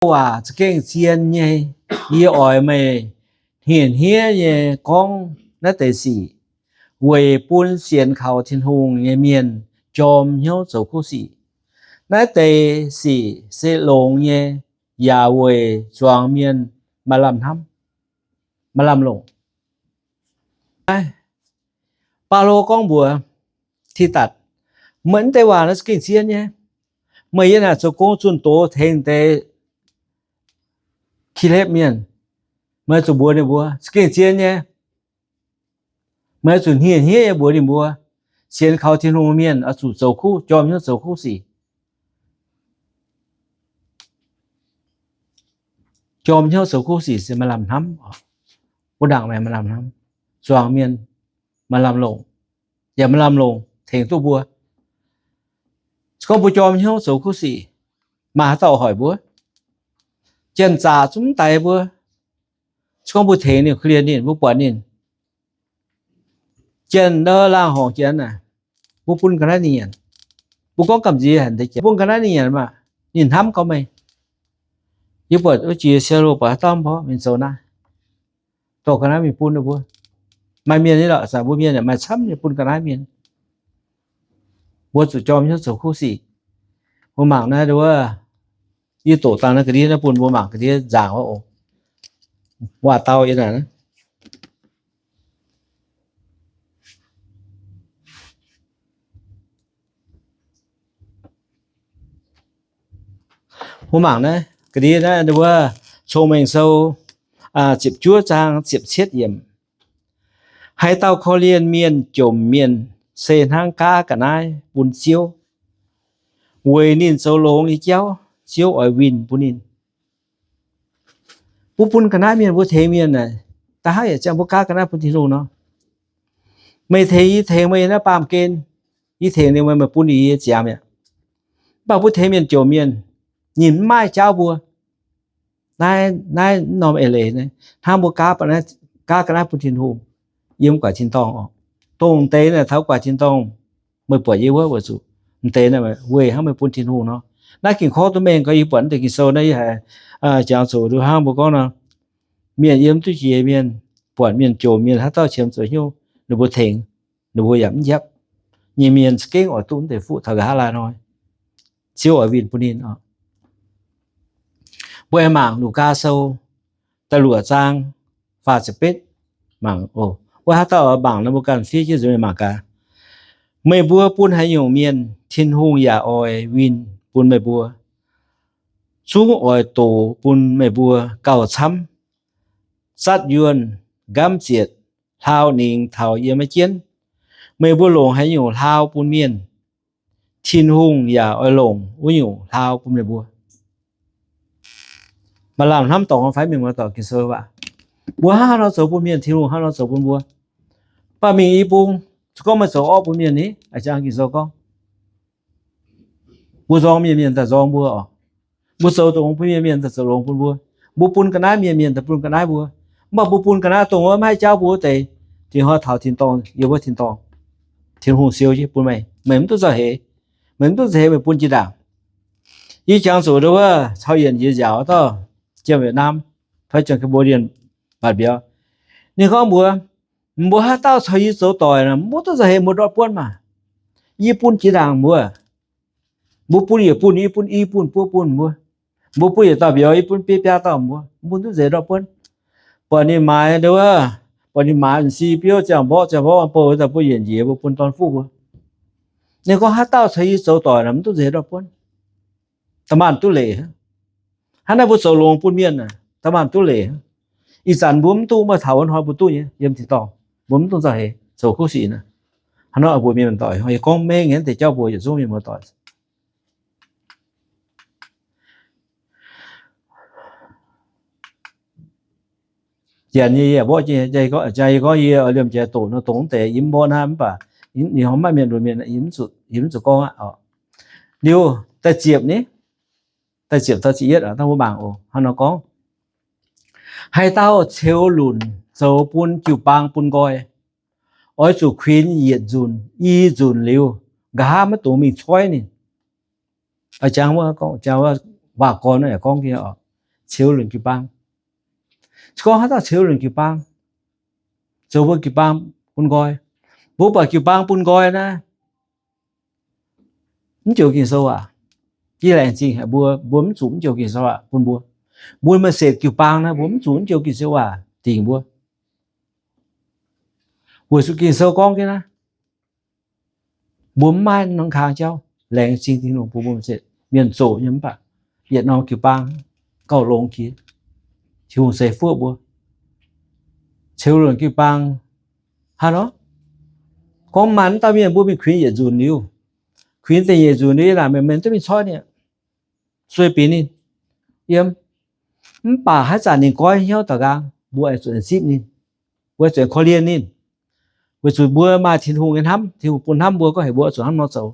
waac za'gengh zien nyei. Yie oix meih hniev-hniev nyei gorngv naaiv deix sic, weic bun sienx kaux Tin-Hungh nyei mienh jorm hnyouv zoux kuv sic. Naaiv deix sic se longx nyei, yaac weic zuangx mienh maaih lamh hnamv, maaih lamh longc. Baulo gorngv mbuox Tidatc, meih naaiv deix waac naaiv za'gengh zien nyei. Meih yiem naaic zoux gong zunh doz tengx deix Kilepv mienh, meih zuqc mbuox ninh mbuo za'gengh zien nyei. Meih zuqc hniev-hniev nyei mbuox ninh mbuo, sienx kaux Tin-Hungh mienh oix zuqc zoux kuv, jorm hnyouv zoux kuv sic. Jorm hnyouv zoux kuv sic se maaih lamh hnamv. Wuov ndaangc maaih lamh hnamv, zuangx mienh maaih lamh longc, yaac maaih lamh longc tengx duqv mbuo. Se gorngv mbuo jorm hnyouv zoux kuv sic, maaih haaix dauh hoic mbuo? Janx-zaqc zungv mv daix mbuo. Se gorngv mbuo tengx ninh, korv-lienh ninh, mbuo buatc ninh, janx ndau laangh horngc janx naaic, mbuo bun ga'naaiv ninh nyanc. Mbuo gorngv gamh nziex haic, bun ga'naaiv ninh nyanc maah, ninh hnamv gorngv meih. Yie buatc wuov jiex siou lo buatc haaix dauh mv mborqv mingh zoux naaiv, dorh ga'naaiv mingh bun ninh mbuo. Maaih mienh ni lorqc, zanc mbuo mienh maaih camv nyei bun ga'naaiv mienh. Mbuo zuqc jorm hnyouv zoux kuv sic. Mbuo mangc naaiv wuov, yie doqc dangh naaiv ga'ndiev naaiv bun mbuo mangc ga'ndiev nzaangc wuov oc. Waac-dau yiem naaic. Mbuo mangc naaiv ga'ndiev naaiv wuov, Cong-Mengh Sou ziepc juov zaang ziepc cietv yiemc. Haaix dauh korv-lienh mienh jomc mienh se hnangv gaav ga'naaiv bun Ziouv. Weic ninh zoux longx nyei jauv, Ziouv oix winh bun ninh. Mbuo bun ga'naaiv mienh, mbuo tengx mienh naaic, da'haav yaac ziangh mbuo gaav ga'naaiv bun Tin-Hungh nor. Meih tengx yie, tengx meih naaiv baamh gen, yie tengx ninh, meih, meih bun yie ziangx mi'aqv. Mv baac mbuo tengx mienh jomc mienh, ninh mv maaih jauv mbuo. Naaiv, naaiv norm eix leiz naaiv, hnangv mbuo gaav ga'naaiv bun Tin-Hungh, yiem guaax tin-dorngh oc. Dongh deix naaic taux guaax tin-dorngh, meih buatc yie wuov weic zuqc m'deix naaic weic hnangv meih bun Tin-Hungh nor. Naaiv ging korv duqv mengh gorx, yie buatc naaiv deix Ging-Sou naaiv yie haiz jangx zuqc nduqc hnangv mbuo gorngv nor, mienh yiem duqv jiex mienh, buatc mienh jomc mienh haaix dauh qiemx zoux hnyouv, ninh mbuo tengx, ninh mbuo yaac mv njapv nyei mienh za'gengh oix duqv m'deix fuqv taux nqa'haav laai hnoi. Ziouv oix winh bun ninh oc. Mbuo aengx mangc Lugaa Sou da'luoqc zaang faah ziepc betv. Mangc oc. Wuov haaix dauh mangc nor mbuo ganh fiev jienv nzuonx mangc gaax. Meih mbuo bun haaix nyungc mienh, Tin-Hungh yaac oix winh bun meih mbuo. Zungv oix dox bun meih mbuo gauh camv. Zatv yuonh, nqamv zietc, hlaau ningx taux yiem maiv jienv. Meih mbuo longc haaix nyungc hlaau bun mienh, Tin-Hungh yaac oix longc wuov nyungc hlaau bun meih mbuo. Maaih lamh hnamv dorngc fai mienh muoz-doic, Ging-Sou waac. Mbuo hnangv haaix nor zoux bun mienh, Tin-Hungh hnangv haaix nor zoux bun mbuo. Mv baac mingh i bung, se gorngv meih zoux orqv bun mienh ni, a'jang Ging-Sou gorngv, mbuo nzorng mienh, mienh daaih nzorng mbuo oc. Mbuo zoux dongh bun mienh, mienh daaih zoux longx bun mbuo. Mbuo bun ga'naaiv mienh, mienh daaih bun ga'naaiv mbuo. Mv baac mbuo bun ga'naaiv dongh wuov maiv haih jauv mbuo wuov deix, dingc hnoi taux tin-dorngh, yiem wuov tin-dorngh, Tin-Hungh siou jienv bun meih, meih mv duqv nzauh heix. Meih mv duqv nzauh heix meih bun jiex ndaangc. Yie jangx zuqc ndau wuov cau yienc nziez nziaauc dauh, jiem Yietc Naam fai jiem Cambodia mbatc mbiauz. Ninh gorngv mbuox, mbuo haaix dauh caux yie zoux doic nor, mv duqv nzauh heix mbuo ndortv buonv maah. Yie bun jiex ndaangc mbuo. Mbuo bun yietc bun, yie bun i bun, buo bun mbuo. Mbuo bun yietc dauh mbiauz, yie bun biei biaa dauh mbuo. Mbuo mv duqv nzauh heix ndortv buonv. Buatc ninh maaiz ndau wuov, buatc ninh maaiz m'sieqv biouv ziangh mborqv ziangh mborqv bou daaih mbuo yienc njiec mbuo bun dorn fuqv mbuo. Ninh gorngv haaix dauh caux yie zoux doic nor, mv duqv nzauh heix ndortv buonv. Da'maanc duqv leiz. Hnangv naaiv mbuo zoux longx bun mienh, da'maanc duqv leiz. Ih zanc mbuo mv duqv, mv baac taux wuov hnoi mbuo duqv nyei yiem tin-dorngh. Mbuo mv duqv nzauh heix zoux kuv sic naaiv. Hnangv nor mbuox mienh muoz-doic, yie gorngv mengh nyei deix jauv mbuox yietc zungv mienh muoz-doic. Janx nyei yie mborqv, jang yie gorngv yie liemh jiex doqc nor, dongh deix yie mv mborqv naaiv, mv baac ninh maiv mienh lunx mienh, yie mv zuqc gorngv aqv. Liuz da'ziepc ni, da'ziepc taux ziepc yietv, dangh mbuo mangc oc. Hnangv nor gorngv, haaix dauh ceux lunc zoux bun jiu-baang bun nqoi, oix zuqc kuinx yietc nzunc, i nzunc liuz, nqa'haav maiv dungx mingh coiv ninh. Jang wuov, jang wuov waac-gorn yaac gorngv, ceux lunc jiu-baang. Se gorngv haaix dauh ceux lunc jiu-baang, zoux mbuo jiu-baang bun nqoi. Mbuo buatc jiu-baang bun nqoi naaiv, mv joux Ging-Sou waac. Yie laengz zingh haic mbuo, mbuo mv zuqc mv joux Ging-Sou waac bun mbuo. Mbuo maaih setc jiu-baang naaiv, mbuo mv zuqc mv joux Ging-Sou waac dingc mbuo. Weic zuqc Ging-Sou gorngv jienv naaiv, mbuo mv maaih norm kang jauv. Laengz zingh Tin-Hungh bun mbuo maaih setc mienh zoqc nyei mv baac yietc norm jiu-baang gauh longx jiex. Tin-Hungh ceix fuqv mbuo. Ceux lunc jiu-baang hnangv nor, gorngv maaih dauh mienh mbuo mingh kuinx yietc nzunc liuz, kuinx da'nyeic nzunc liuz, yie naaic meih mienh duqv mingh coiv ninh, sueih binc ninh, yiem. Mv baac haaix zanc ninh goiv hnyouv daux nqaang, mbuo aengx zuqc zipv ninh, mbuo zuqc korv-lienh ninh. Weic zuqc mbuo maaih Tin-Hungh nyei hnamv, Tin-Hungh bun hnamv mbuo, gorngv heuc mbuo zuqc hnamv nor zoux.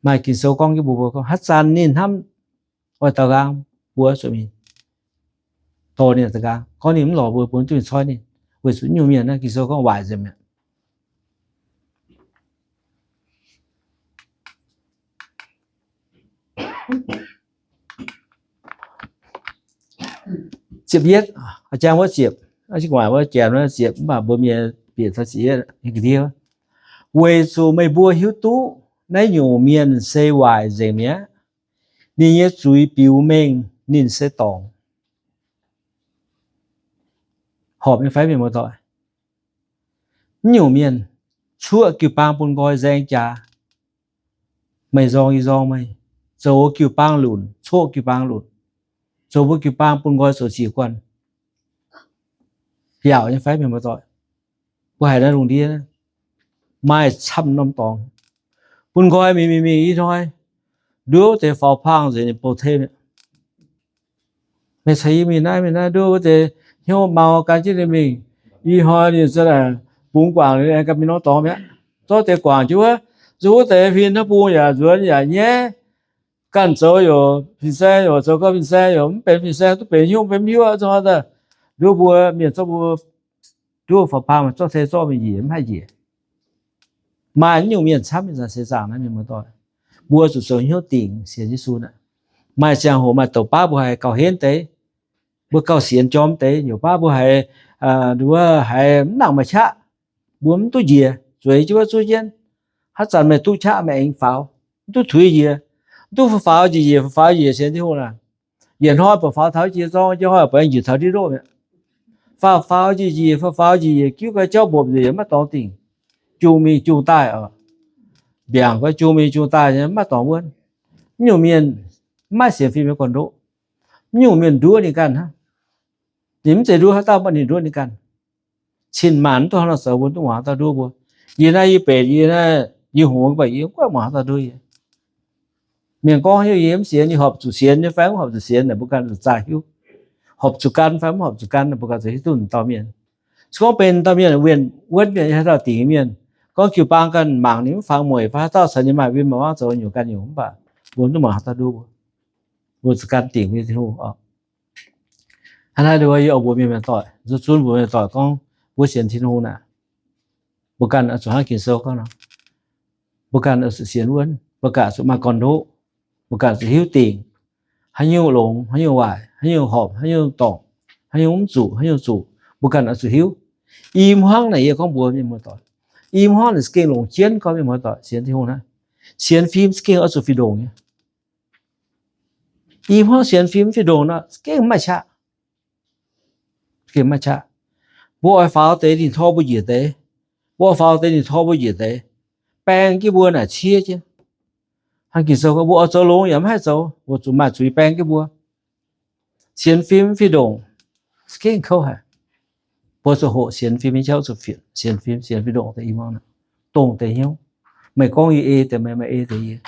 Maaih Ging-Sou gorngv jienv mbuo, mbuo gorngv haaix zanc ninh hnamv oix daux nqaang, mbuo zuqc mingh dorh ninh daux nqaang. Gorngv ninh mv lorz mbuo, mbuo mv duqv mingh coiv ninh. Weic zuqc nyungc mienh naaiv Ging-Sou gorngv waaic nzengc mi'aqv. Ziepc yietv, jang wuov ziepc, gu'nguaaic wuov janx wuov ziepc, mv baac mbuo mienh bieqc taux ziepc yietv nyei ga'ndiev. Weic zuqc meih mbuo hiuv duqv naaiv nyungc mienh se waaic nzengc mi'aqv. Ninh nyei zuiz biux mengh, ninh se dorngc. Horpc nyei fai mienh muoz-doic? Mv nyungc mienh cuoqv jiu-baang bun nqoi nzaeng jaax. Meih nzorng yie nzorng meih, zoux jiu-baang lunc, coqv jiu-baang lunc, zoux mbuo jiu-baang bun nqoi zoux ziec guanh. Yaauc nyei fai mienh muoz-doic? Mbuo haiz naaiv lungh ndiev maaih camv norm dorngx, bun nqoi mingh mingh mingh ih hnoi, nduov wuov deix faaux pang nzengc ninh bou tei mi'aqv. Meih caux yie mingh naaiv mingh naaiv, nduov wuov deix hnyouv mau gan jienv ninh mingh. Ih hnoi ninh za'naaic bungx guangc ninh aengx ganh mingh norm dorngx mi'aqv. Zorqv deix guangc jienv wuov, nzuqc wuov deix huin hnangv bung yaac nzuonx yaac nyaiv. Ganh zoux youc fin-saeng youc, zoux gau fin-saeng youc mv benx fin-saeng, duqv benx hnyouv benx hnyouv, nduov mbuo mienh zorqv mbuo nduov faaux pang, zorqv tei zorqv mingh njiec mv haih njiec. Maaih naaiv nyungc mienh camv mingh seix zaangc naaiv mienh muoz-doic. Mbuo zuqc zoux hnyouv dingc sienx Yesu naaic. Maaih ziangh hoc maaih douc baav mbuo haiz gauh henv deix, mbuo gauh sienx jorm deix. Nyungc baav mbuo haiz, wuov haiz mv nangc maaih qaqv, mbuo mv duqv njiec, zueiz jienv wuov zuqv jienv. Haaix zanc meih duqv qaqv meih aengx faaux, mv duqv tuix njiec, mv duqv faaux njiec njiec, faaux njiec sienx Tin-Hungh naaic. Yietc hnoi baac faaux taux jiex zorng, jiex hnoi baac aengx njiec taux ndiev ndoqv mi'aqv. Faaux faaux njiec njiec, faaux faaux njiec njiec, jiuv gau jauv mbopv njiec maiv dorngx dingc, jungh mingh jungh daaih oc. Mbiaangc gau jungh mingh jungh daaih maiv dorngx wuonv. Mv nyungc mienh mv maaih sienx fim nyei gorn-ndoqv. Mv nyungc mienh nduov ninh ganh hnangv. Ninh mv zeiz nduov haaix dauh, mv baac ninh nduov ninh ganh. Cin-maanc mv duqv hnangv nor zoux, mbuo mv duqv muangx haaix dauh nduov mbuo. Yie naaiv yie benx, yie naaiv yie hngongx mv baac yie mv guaix muangx haaix dauh nduov yie. Mienh gorngv heuc yie mv sienx, yie horpc zuqc sienx nyei fai mv horpc zuqc sienx naaic, mbuo ganh zuqc zaah hiuv. Horpc zuqc gan fai mv horpc zuqc gan, mbuo ganh zuqc hiuv duqv dauh mienh. Se gorngv benx dauh mienh wien wuonv mienh, haaix dauh dingc mienh, gorngv jiu-baang ganh mangc ninh mv fangx mueic fai haaix dauh caux ninh maaih win maaih wangv zoux nyungc ganh nyungc mv baac, mbuo mv duqv muangx haaix dauh nduov mbuo. Mbuo zuqc gan dingc mbuo nyei Tin-Hungh oc. Hnangv naaiv nduov yie oix mbuox mienh muoz-doic, nzunc zunv mbuox mienh muoz-doic gorngv mbuo sienx Tin-Hungh naaic, mbuo ganh oix zuqc hnangv Ging-Sou gorngv nor, mbuo ganh oix zuqc sienx wuonv, mbuo ganh zuqc maaih gorn-ndoqv, mbuo ganh zuqc hiuv dingc haaix nyungc longx, haaix nyungc waaic, haaix nyungc horpc, haaix nyungc dorngc, haaix nyungc mv zuqc, haaix nyungc zuqc, mbuo ganh oix zuqc hiuv. I hmuangv naaic yie gorngv mbuox mienh muoz-doic, i hmuangv naaic za'gengh longc jienv gorngv mienh muoz-doic sienx Tin-Hungh naaiv. Sienx fim za'gengh oix zuqc fih ndongc nyei. I hmuangv sienx fim fih ndongc nor, za'gengh mv maaih qaqv. Za'gengh mv maaih qaqv. Mbuo oix faaux deix ninh tor mbuo njiec deix. Mbuo oix faaux deix ninh tor mbuo njiec deix. Baeng jienv mbuo naaic ciev jienv. Hnangv Ging-Sou gorngv mbuo oix zoux longx yaac mv haih zoux, mbuo zuqc maaih zuiz baeng jienv mbuo. Sienx fim fih ndongc, za'gengh kouv haic. Mbuo zuqc hoqc sienx fim nyei jauv, zuqc sienx fim, sienx fih ndongc deix i hmuangv, dongh deix hnyouv. Meih gorngv yie ei deix meih, meih ei deix yie.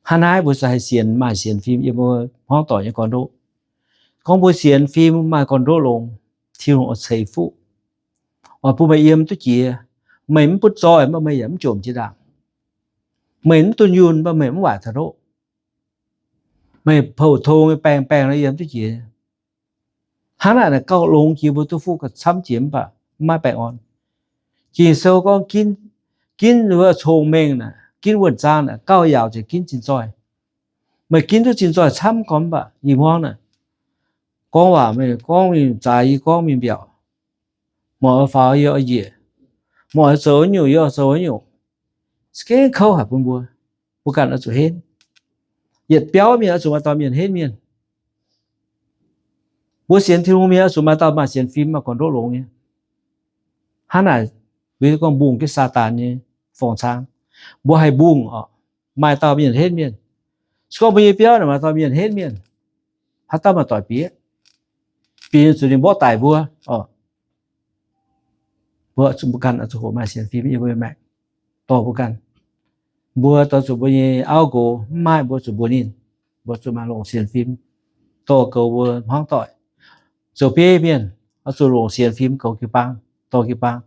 Hnangv naaiv mbuo zuqc haih sienx, maaih sienx fim yiem mbuo hmuangv doic nyei gorn-ndoqv. Gorngv mbuo sienx fim maaih gorn-ndoqv longx, Tin-Hungh oix ceix fuqv, oix bun meih yiem duqv jiex. Meih mv butv zoih, mv baac meih yaac mv jomc jiex ndaangc. Meih mv dunh yunh, mv baac meih mv waaic taux ndoqv. Meih pou-tong nyei baengh baengh nor yiem duqv jiex. Hnangv naaic naaic gauh longx jiex, mbuo duqv fuqv gauh camv jiex, mv baac mv maaih baengh orn. Ging-Sou gorngv ginv, ginv wuov cong-mengh naaic, ginv wuonh zaang naaic gauh yaauc jiex ginv zinh zoih. Meih ginv duqv zinh zoih camv gormx mv baac i hmuangv naaic, gorngv waac meih gorngv mingh zaaix, yie gorngv mingh mbiaauc, meih oix faaux yie oix njiec, meih oix zoux wuov nyungc yie oix zoux wuov nyungc, za'gengh kouv haic bun mbuo. Mbuo ganh oix zuqc henv. Yietc biauv mienh oix zuqc maaih dauh mienh henv mienh. Mbuo sienx Tin-Hungh mienh oix zuqc maaih dauh maaih sienx fim, maaih gorn-ndoqv longx nyei. Hnangv naaic, mbuo gorngv mbungh jienv Saadaan nyei forng-cang. Mbuo haih mbungh oc, maaih dauh mienh henv mienh. Se gorngv mbuo nyei biauv naaic maaih dauh mienh henv mienh, haaix dauh maaih doic bieqc? Bieqc zuqc ninh mborqv daic mbuo oc. Mbuo zuqc, mbuo ganh zuqc hoqc maaih sienx fim yiem mbuo maengc, dorh mbuo ganh. Mbuo dorh zuqc mbuo nyei auv nqox mv maaih, mbuo zuqc mbuox ninh. Mbuo zuqc maaih longc sienx fim dorh goux mbuo hmuangv doic. Zoux bieiv mienh oix zuqc longc sienx fim goux jiu-baang, dorh jiu-baang,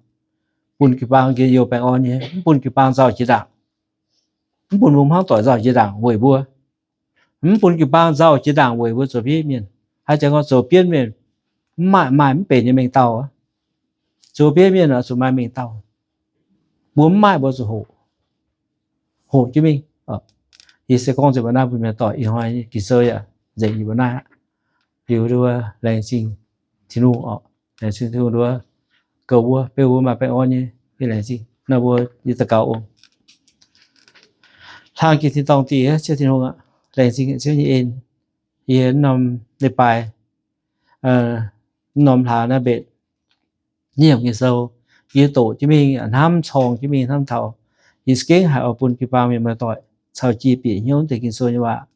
bun jiu-baang njien-youh baengh orn nyei, mv bun jiu-baang nzauh jiex ndaangc, mv bun mbuo hmuangv doic nzauh jiex ndaangc weic mbuo, mv bun jiu-baang nzauh jiex ndaangc weic mbuo zoux bieiv mienh. Haaix zanc gorngv zoux bieiv mienh mv maaih, maaih mv benx nyei mengh dauh. Zoux bieiv mienh oix zuqc maaih mengh dauh. Mbuo mv maaih mbuo zuqc hoqc, hoqc jienv mingh. Yie se gorngv nzengc mbuo naaiv bun mienh doic ih hnoi Ging-Sou yaac nzengc yie mbuo naaiv aqv. Liuz nduov laengz zingh Tin-Hungh oc, laengz zingh Tin-Hungh nduov goux mbuo, beu mbuo maaih baengh orn nyei. Yie laengz zingh naaiv mbuo, yie daux gaux oc. Hlang jiex tin-dorngh dieh, Ziouv Tin-Hungh aac, laengz zingh Ziouv nyei en. Yie norm leiz-baaix, norm hlaax naaiv mbenc nyiemc Ging-Sou, yie doqc jienv mingh, hnamv corng jienv mingh hnamv taux yie za'gengh haiz oix bun jiu-baang mienh muoz-doic caux jiu bieqc hnyouv deix Ging-Sou nyei waac.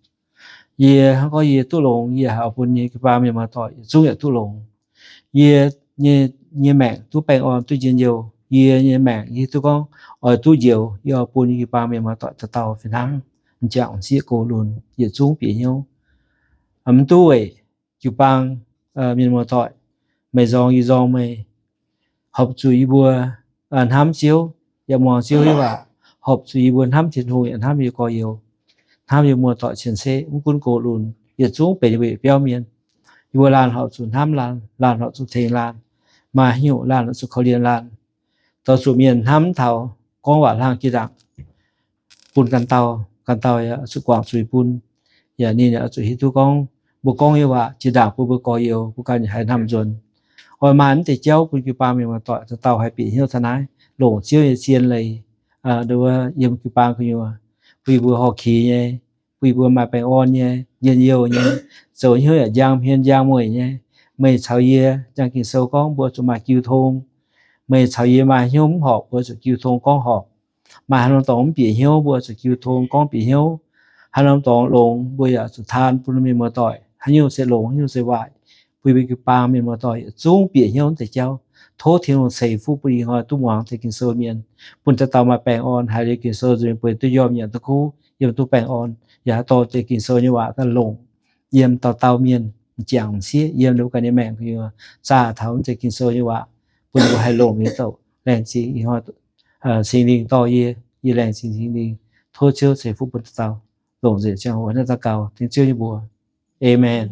Yie hnangv gorngv yie duqv longx, yie haiz oix bun nyei jiu-baang mienh muoz-doic yietc zungv yaac duqv longx. Yie nyei, nyei maengc duqv baengh orn, duqv njien-youh. Yie nyei maengc yie duqv gorngv oix duqv njoux, yie oix bun nyei jiu-baang mienh muoz-doic dauh dauh fih hnangv m'jangc m'sieqv gox lunx yietc zungv bieqc hnyouv. Mv duqv weic jiu-baang mienh muoz-doic, meih nzorng yie nzorng meih, horpc zuqc yie mbuo hnamv Ziouv, yaac muangx Ziouv nyei waac, horpc zuqc yie mbuo hnamv Tin-Hungh, yaac hnamv yie gorx-youz, hnamv yie muoz-doic cien-ceqv, mv gunv gox lunx, yietc zungv benx weic biauv mienh. Yie mbuo laanh horpc zuqc hnamv laanh, laanh horpc zuqc tengx laanh, maaih haaix nyungc laanh horpc zuqc korv-lienh laanh. Dorh zuqc mienh hnamv taux gorngv waac hlang jiex ndaangc bun ganh dauh, ganh dauh yaac zuqc guangc zuiz bun. Yaac ninh yaac zuqc hiuv duqv gorngv mbuo gorngv nyei waac jiex ndaangc bun mbuo gorx-youz, mbuo ganh haiz hnamv nzuonx. Oix maaih mv deix jauv bun jiu-baang mienh muoz-doic dauh dauh haih bieqc hnyouv taux naaiv, longc Ziouv nyei zien leiz, nduov yiem jiu-baang gu'nyuoz, bun yie mbuo horpc kix nyei, bun yie mbuo maaih baengh orn nyei, njien-youh nyei, zoux hnyouv yaac njang hmien njang mueic nyei. Meih caux yie, njang Ging-Sou gorngv mbuo zuqc maaih jiu tong. Meih caux yie maaih hnyouv mv horpc, mbuo zuqc jiu tong gorngv horpc. Maaih haaix norm dorngx mv bieqc hnyouv, mbuo zuqc jiu tong gorngv bieqc hnyouv. Haaix norm dorngx longx, mbuo yaac zuqc taan bun mienh muoz-doic. Haaix nyungc se longx, haaix nyungc se waaic, bun mbuo jiu-baang mienh muoz-doic yietc zungv bieqc hnyouv deix jauv. Tov Tin-Hungh ceix fuqv bun ih hnoi duqv muangx deix Ging-Sou mienh, bun dauh dauh maaih baengh orn, haiz liuz Ging-Sou nzunc bueix duqv njormh nyanc duqv kuv, yiem duqv baengh orn, yaac haih dorh deix Ging-Sou nyei waac daaih longc yiem dauh dauh mienh m'jangc m'sieqv, yiem ninh mbuo ganh nyei maengc gu'nyuoz zaah taux mv deix Ging-Sou nyei waac, bun ninh mbuo haih longc nyei douc. Laengz zingh ih hnoi Singx Lingh dorh yie, yie laengz zingh Singx Lingh. Tov Ziouv ceix fuqv bun dauh dauh. Longc nzengc ziangh hoc naaiv daux gaux dengv Ziouv nyei mbuox. Aamen.